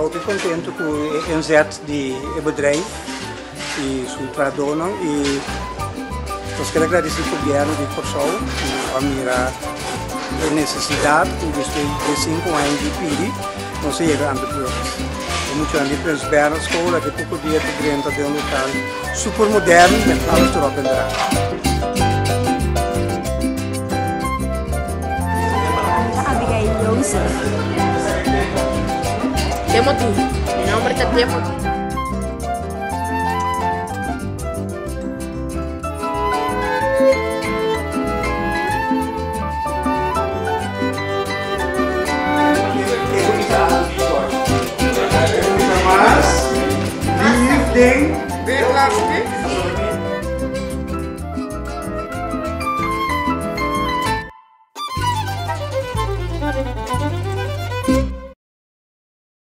hopi kontentu ku e inzet di e bedrijf i su trahadónan i nos kier a gradisí gobièrnu di Kòrsou ku a mira e nesesidat ku despues di 5 aña di pidi nos a yega aan de beurt. E muchanan di Prins Bernhard School aki poko dia ta drenta den un lokal super moderno met alles erop en eraan. Abigail Joseph. Timothy. Mi nomber ta Timothy.